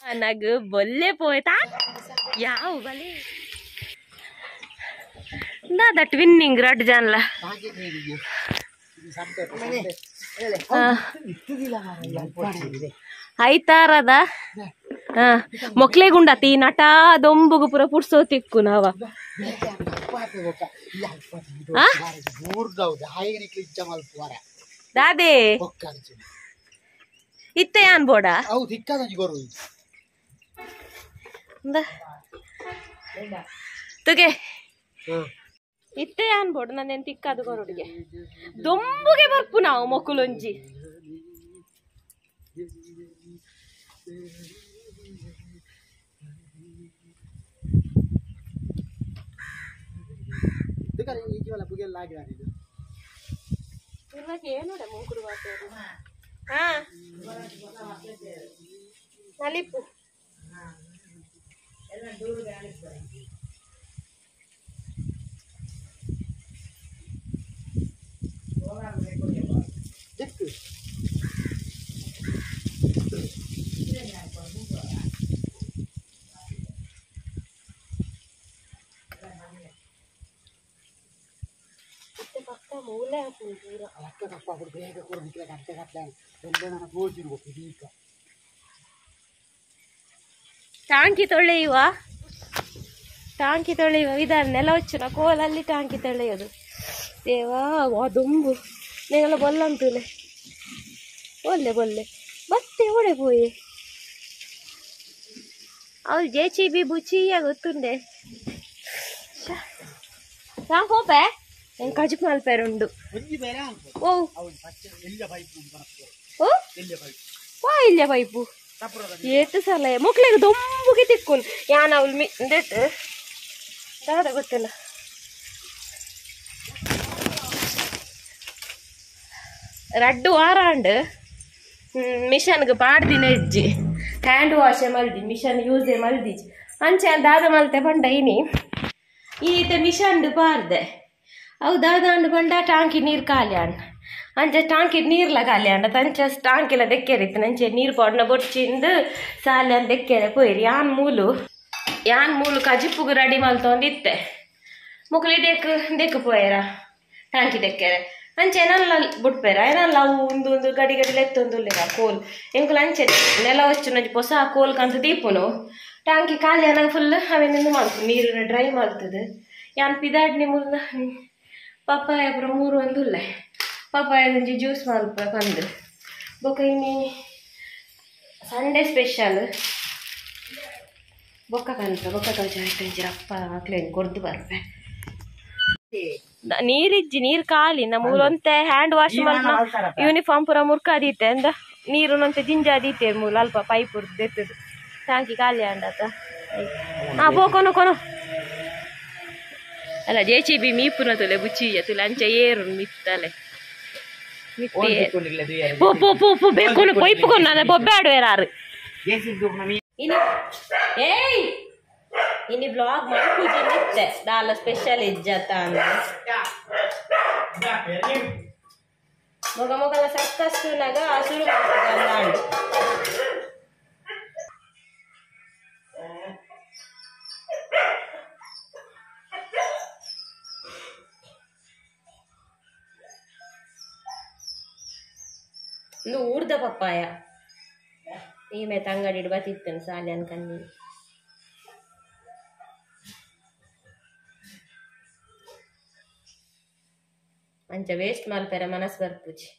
ನಗು ಬೊಲ್ಲೆ ಪೋಯ್ತಾ ಯಾವ ಬಲಿ ದಾದ ಟ್ವಿನ್ನಿಂಗ್ ರಡ್ ಜನಲ ಐತಾರದ ಮೊಕ್ಲೆಗುಂಡತಿ ನಟ ದೊಂಬುಗು ಪೂರ ಪುಡ್ಸೋ ತಿಕ್ಕು ನಾವ ದಾದೆ ಇತ್ತೆ ಯಾನ್ ಬೋಡ ತುಗೆ ಇತ್ತೆ ಯಾನ್ ಬೋಡ ನನ್ನೇನು ತಿಕ್ಕದು ಕೊರುಡಿಗೆ ದೊಂಬುಗೆ ಬರ್ಪು ನಾವು ಮೊಕ್ಕುಲೊಂಜಿ ನಲಿಪು ಟಾಂಕಿ ತೊಳೆಯುವ ಟಾಂಕಿ ತೊಳೆಯುವ ವಿಧಾನ ನೆಲ ಹೊಚ್ಚುನ ಕೋಲಲ್ಲಿ ಟಾಂಕಿ ತೊಳೆಯೋದು. ದೇವಾ ದೊಂಬು ನೆಲ ಬೊಲ್ಲಂತುಲೆ ಒಲ್ಲೆ ಬೊಲ್ಲೆ ಬತ್ತೆ ಓಡೆ ಪೋಯಿ ಅವ್ರು ಜೆ ಚಿ ಬಿ ಬುಚಿಯ ಗೊತ್ತುಂಡೆ ನಾ ಹೋಪೆ ಎಂಕ್ ಕಜಿಪ್ ಮಲ್ಪೆರುಂಡು. ಓ ಓ ವಾ ಇಲ್ಲ ಪೈಪು ಏತು ಸಲ ಮೊಕ್ಲೆಗ್ ದೊಂಬುಗೆ ತಿಕ್ಕುನ್ ಯಾನ್ ಅವ್ಲು ಮಿ ಇಂದೆಟ್ ದಾದ ಗೊತ್ತಿಲ್ಲ. ರಡ್ಡು ವಾರಾಂಡ್ ಮಿಷನ್ಗೆ ಪಾಡ್ದಿನ ಇಜ್ಜಿ ಹ್ಯಾಂಡ್ ವಾಶೆ ಮಲ್ದಿ ಮಿಷನ್ ಯೂಸೆ ಮಲ್ದಿಜಿ ಅಂಚೆ ದಾದ ಮಲ್ತೆ ಪಂಡ ಇನಿ ಈತ ಮಿಷನ್ ಪಾರ್ದೆ ಅವು ದಾದಾಂಡು ಪಂಡ ಟಾಂಕಿ ನೀರು ಖಾಲಿ ಅಂಡ್ ಅಂಚೆ ಟಾಂಕಿ ನೀರ್ಲ ಖಾಲಿ ಅಂಡ ತಂಚೆ ಟಾಂಕಿಲ ದೆಕ್ಕೆರಿತ್ತು ನಂಚೆ ನೀರು ಪಾಡ್ನ ಬೊಡ್ಚಿಂದು ಸಾಲೆ ಅಂದ್ ದೆಕ್ಕೆರೆ ಪೋಯಿರಿ. ಯಾನ್ ಮೂಲು ಯಾನ್ ಮೂಲು ಕಜಿಪುಗು ರೆಡಿ ಮಲ್ತೊಂದಿತ್ತೆ ಮೊಕ್ಲು ದೇಕ್ ದೆಕ್ಕು ಪೋಯರ ಟಾಂಕಿ ದೆಕ್ಕೆರೆ ಅಂಚೆ ಏನಲ್ಲ ಬುಟ್ಪೇರ ಏನಲ್ಲ ಅವು ಒಂದು ಒಂದು ಗಡಿ ಗಡಿ ಲೆತ್ತೊಂದುಲ್ಲೇರ ಕೋಲ್ ಎಂಕುಲು ಅಂಚೆ ನೆಲ ಹೊಚ್ಚು ನಂಜಿ ಪೊಸ ಕೋಲ್ ಕಂತ ದೀಪುನು ಟಾಂಕಿ ಖಾಲಿ ಅನ್ನಾಗ ಫುಲ್ ಅವೇನೆಂದು ಮಲ್ಪು ನೀರು ಡ್ರೈ ಮಲ್ತದೆ. ಯಾನ್ ಪಿದಾಡ್ನಿ ಮುಲ್ಲ ಪಪ್ಪಾಯ ಪೂರ ಮೂರು ಒಂದು ಉಲ್ಲೆ ಪಪ್ಪಾಯದೊಂಜಿ ಜ್ಯೂಸ್ ಮಲ್ಪ ಪಂದು ಬೊಕ ಇನಿ ಸಂಡೇ ಸ್ಪೆಷಲ್ ಬೊಕ್ಕ ಕಲ್ಪ ಬೊಕ್ಕ ತೋಜ ಅಪ್ಪ ಅಕ್ಲೇನು ಕೊರ್ದು ಬರ್ಪೆ. ನೀರಿಜ್ಜಿ ನೀರು ಖಾಲಿ ನಮ್ಮ ಮೂಲೊಂತೆ ಹ್ಯಾಂಡ್ ವಾಶ್ ಮಲ್ಪನ ಯೂನಿಫಾರ್ಮ್ ಪೂರ ಮುರ್ಕಾದೀತೆ ಅಂದ ನೀರುನೊಂತೆ ಜಿಂಜಾದೀತೆ ಮೂಲ ಅಲ್ಪ ಪೈಪ್ ದೆತ್ತದು ಟಾಂಕಿ ಖಾಲಿ ಅಂಡತ. ಹಾ ಪೋ ಕೊನು ಕೊನು ಅಲ್ಲ ಜೆ ಚಿ ಬಿ ಮೀಪುನ ತುಲೆ ಬುಚ್ಚಿಯ ತುಲೆ ಅಂಚ ಏರು ಮಿತ್ತಲೆ ಪೋ ಪೋ ಪೋ ಪೋ ಬೇಕು ಪೈಪು ಕೊನ್ನ ಬೊಬ್ಬೆ ಆಡುವೆರಾರು. ಇನಿ ಏಯ್ ಇನಿ ಬ್ಲಾಗ್ ಮಲ್ಪುಜಿ ನಿತ್ತೆ ದಾಲ ಸ್ಪೆಷಲ್ ಇಜ್ಜತ ಅಂದ ಮೊಗ ಮೊಗಲ ಸರ್ಕಸ್ ನಾಗ ಶುರು ಮಾಡ್ತದೆ. ಒಂದು ಊರ್ದ ಪಪ್ಪಾಯ ಈಮೆ ತಂಗಡಿ ಬತ್ತಿತ್ತೇನೆ ಸಾಲೆ ಅನ್ಕಂದಿ. ಅಂಚ ವೇಸ್ಟ್ ಮಲ್ಪೆರ ಮನಸ್ ಬರ್ಪುಜಿ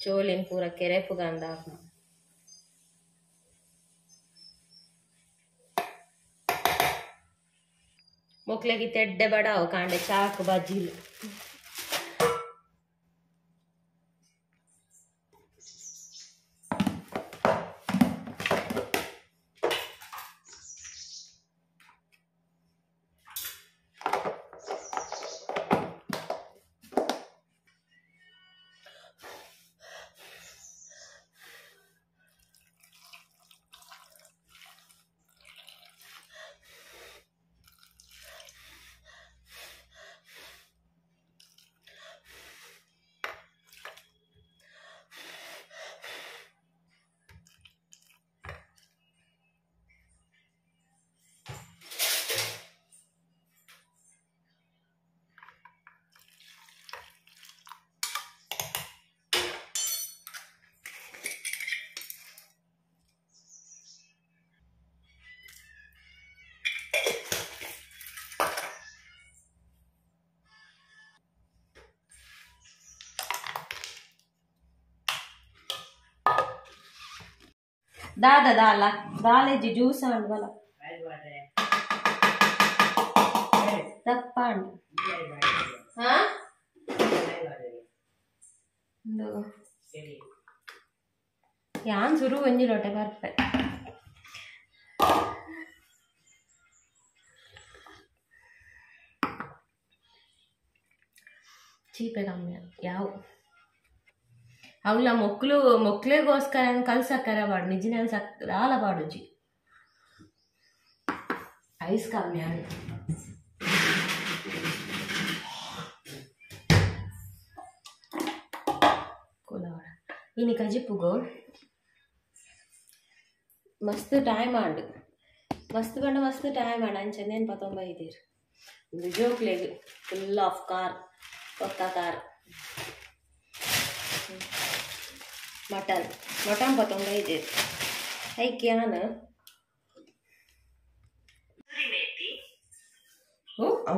ಚೋಲಿನ್ ಪೂರ ಕೆರೆ ಪುಗಂದ ಮೊಕ್ಲೆಗಿ ತೆಡ್ಡೆ ಬಡಾವು ಕಾಂಡೆ ಚಾಕು ಬಜ್ಜಿಲು. ದಾದ ದಾಲ ದಾಲೇಜಿ ಜ್ಯೂಸ್ ಆಂಡ್ ಬಲ ದಪ್ಪಾಂಡ್ ಹಾ ಯಾನ್ ಸುರು ಒಂಜಿ ಲೋಟೆ ಬರ್ಪೆ ಚೀಪೆ ಕಮ್ಮಿ ಯಾವ ಅವಳ ಮೊಕ್ಲು ಮೊಕ್ಲೆಗೋಸ್ಕರ ಕಲ್ಸಕ್ಕರ ಪಾಡು ನಿಜಿನ ಸಕ್ ದಾಲ ಪಾಡುಜಿ ಐಸ್ ಕಮ್ಮಿ ಆಂಡ್ ಇನಿ ಕಜಿಪುಗು ಮಸ್ತ್ ಟೈಮ್ ಆಂಡ್ ಮಸ್ತ್ ಪಂಡ ಮಸ್ತ್ ಟೈಮ್ ಆಂಡ್ ಅಂಚನೇನು ಪತ್ತೊಂಬೈದೀರ್ ಒಂದು ಜೋಕ್ಲೆಗ್ ಫುಲ್ ಆಫ್ ಕಾರ್ ಪೊಕ್ಕ ಕಾರ್ ಮಟನ್ ಮಟನ್ ಪತ್ತೊಂಬೈದೀರ್ ಐಕ್ ಯಾನ್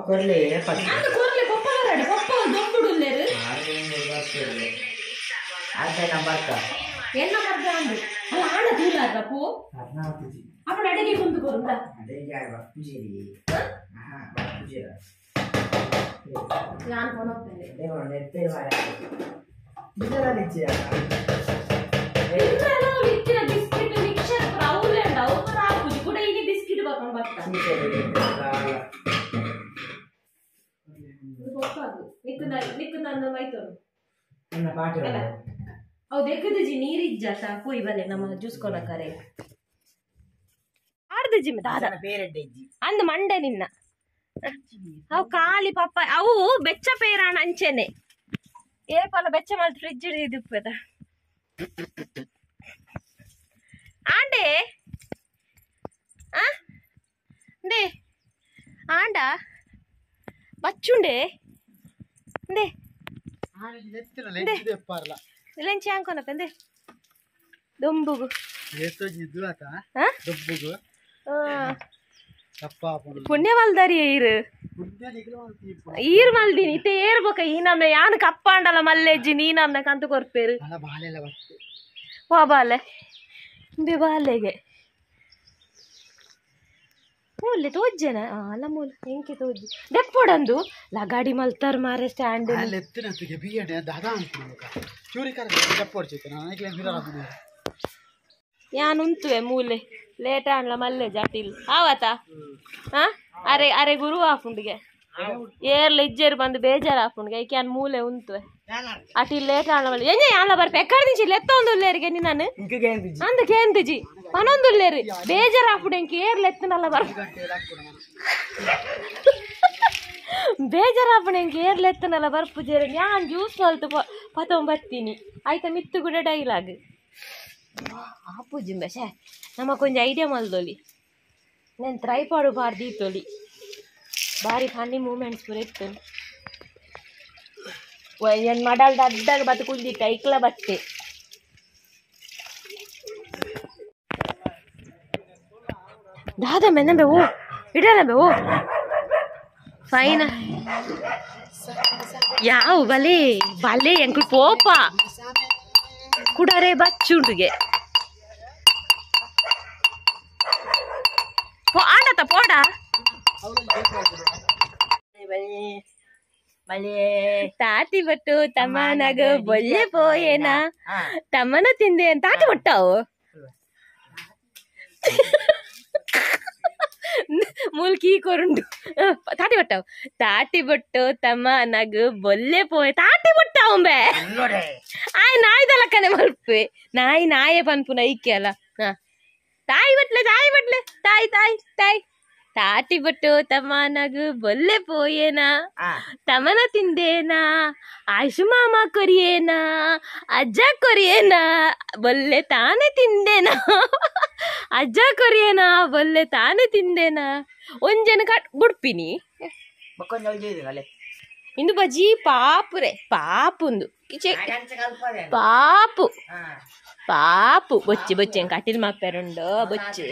ಕೊರ್ಲೆ ಪೊಪ್ಪ ಬರಡು ಪೊಪ್ಪ ದೊಂಬುಡುಲ್ಲೇರು ಎನ್ನ ಬರ್ದ ಅಂದು ಅಲ್ಲ ಆಂಡ ತೂಲಾರ ಪೋ ಅప్పుడు ಅಡಿಗೆ ಕುಂತು ಕೊರುಂದ ಯಾನ್ ಪೋನಪ್ಪೆ ಬಿಸ್ಕಿಟ್ ಮಿಕ್ಸರ್ ಅವ್ರೆ ಅಂಡ ಅವು ಹಾಕುಜಿ ಕೂಡ ಇನಿ ಬಿಸ್ಕಿಟ್ ಬಕೊಂಡು ಬರ್ತಾ ನಿಕ್ಕು ನಿಕ್ಕು ನನ್ನ ಮೈತೋನು ಅವು ದೆಕ್ಕುದುಜಿ ನೀರಿಜ್ಜ ಪೂಯಿ ಬಲೆ ನಮ್ಮ ಜ್ಯೂಸ್ ಕೊನಕರೆ ಆಡ್ದುಜಿ ದಾದ ಅಂದು ಮಂಡೆ ನಿನ್ನ ಅವು ಖಾಲಿ ಪಪ್ಪ ಅವು ಬೆಚ್ಚ ಪೇರಾಣ ಅಂಚೆನೆ ಏಪಲ ಬೆಚ್ಚ ಮಲ್ತ್ ಫ್ರಿಜ್ ಇದುಪ್ಪದ ಆಂಡೆ ಆ ಆಂಡ ಬಚ್ಚುಂಡೆ ಅಂದೆ ಇಲ್ಲಂಚಿ ಹಾಕೋನಪ್ಪಂದೆ ದೊಂಬುಗು ಪುಣ್ಯ ಮಲ್ದಾರಿ ಈರು ಈರು ಮಲ್ದಿನಿ ಇತ್ತೆ ಏರ್ಬೋಕ ಈ ನಮ್ನೆ ಯಾನ್ ಕಪ್ಪಾಂಡಲ ಮಲ್ಲೆಜ್ಜಿ ನೀ ನಮ್ನೆ ಕಂತು ಕೊರ್ಪೇರು ವಾ ಬಾಲೆ ಇಂಬೆ ಬಾಲೆಗೆ ಮೂಲೆ ತೋಜ್ಜೆನ ಅಲ್ಲ ಮೂಲೆ ಎಂಕೆ ತೋಜ್ಜಿ ದೆಪ್ಪೊಡಂದು ಲಗಾಡಿ ಮಲ್ತಾರ್ ಮಾರೆ ಸ್ಟ್ಯಾಂಡ್ ಯಾನ್ ಉಂತುವೆ ಮೂಲೆ ಲೇಟ್ ಆಂಡ್ಲ ಮಲ್ಲೆ ಜಾಟಿಲ್ ಆವತ ಹಾ ಅರೆ ಅರೆ ಗುರು ಆಫುಂಡಿಗೆ ಏರ್ಲ ಇಜ್ಜೇರು ಬಂದು ಬೇಜಾರು ಆಫುಂಡಿಗೆ ಐಕೆ ಯಾನ್ ಮೂಲೆ ಉಂತುವೆ ಅಟಿಲ್ ಲೇಟ್ ಆಂಡ್ಲ ಮಲ್ಲೆ ಎಂಜೆ ಯಾನ್ಲ ಬರ್ಪೆ ಎಕ್ಕಡ ದಿಂಚಿ ಲೆತ್ತ ಒಂದುಲ್ಲೇರಿಗೆ ನಾನು ಅಂದ ಕೇಂದುಜಿ ಪನೊಂದುಲ್ಲೇರು ಬೇಜಾರು ಆಫುಂಡು ಎಂಕೆ ಏರ್ಲ ಎತ್ತನಲ್ಲ ಬರ್ಪ ಬೇಜಾರಾಪುಂಡು ಎಂಕೆ ಏರ್ಲ ಎತ್ತನಲ್ಲ ಬರ್ಪುಜೇರು ಯಾನ್ ಜ್ಯೂಸ್ ಮಲ್ತು ಪತೊಂಬತ್ತೀನಿ ಆಯ್ತಾ ಮಿತ್ತು ಕೂಡ ಡೈಲಾಗ್ ಆಪುಜಿಂಬೆ ಶೇ ನಮ್ಮ ಕೊಂಚ ಐಡಿಯಾ ಮಲ್ದೊಲಿ నేను ಟ್ರೈಪಾಡು ಬಾರ್ದೀತೊಲಿ ಬಾರಿ ಫನ್ನಿ ಮೂಮೆಂಟ್ಸ್ ಪೂರ ಇತ್ತು ಏನು ಮಡಲ್ದ ಅಡ್ಡಾಗ ಬತ್ತು ಕುಲ್ದಿಟ್ಟ ಐಕ್ಲ ಬತ್ತೆ ದಾದ ಮೆನ್ನಂಬೆ ಓ ಇಡಲಂಬೆ ಓ ಫೈನ ಯಾವ ಬಲೆ ಬಲೆ ಎಂಕುಲು ಪೋಪ ಕುಡರೆ ಬಚ್ಚುಂಡುಗೆ ಆಂಡತ ಪೋಡ ತಾತಿ ಬಟ್ಟು ತಮ್ಮನಗ ಬೊಲ್ಲೆ ಪೋಯೇನಾ ತಮ್ಮನ ತಿಂದೆ ತಾತಿ ಬಟ್ಟಾವು ಮುಲ್ಕಿ ಕೊರುಂಡು ತಾತಿ ಬಟ್ಟಾವು ತಾಟಿ ಬಟ್ಟು ತಮ್ಮನಗ ಬೊಲ್ಲೆ ಪೋಯೆ ತಾಟಿ ಬಟ್ಟಾವುಂಬೆ ಆಯ್ ನಾಯ್ದಲಕ್ಕನೆ ಮಲ್ಪೆ ನಾಯಿ ನಾಯೆ ಪನ್ಪುನ ಐಕೆ ಅಲ್ಲ ಹಾ ತಾಯಿ ಬಟ್ಲೆ ತಾಯಿ ಬಟ್ಲೆ ತಾಯಿ ತಾಯಿ ತಾಯಿ ತಾಟಿ ಬಟ್ಟು ತಮ್ಮನಗು ಬೊಲ್ಲೆ ಪೋಯೇನಾ ತಮನ ತಿಂದೇನಾ ಆಶು ಮಾಮ ಕೊರಿಯೇನಾ ಅಜ್ಜ ಕೊರಿಯೇನಾ ಬೊಲ್ಲೆ ತಾನೇ ತಿಂದೇನಾ ಅಜ್ಜ ಕೊರಿಯೇನಾ ಬೊಲ್ಲೆ ತಾನೇ ತಿಂದೇನಾ ಒಂಜನ ಕಟ್ ಬುಡ್ಪಿನಿ ಇಂದು ಬಜಿ ಪಾಪುರೆ ಪಾಪುಂದು ಪಾಪು ಪಾಪು ಬೊಚ್ಚಿ ಬೊಚ್ಚಿ ಕಟಿಲ್ ಮಾಪೆರುಂಡು ಬೊಚ್ಚಿ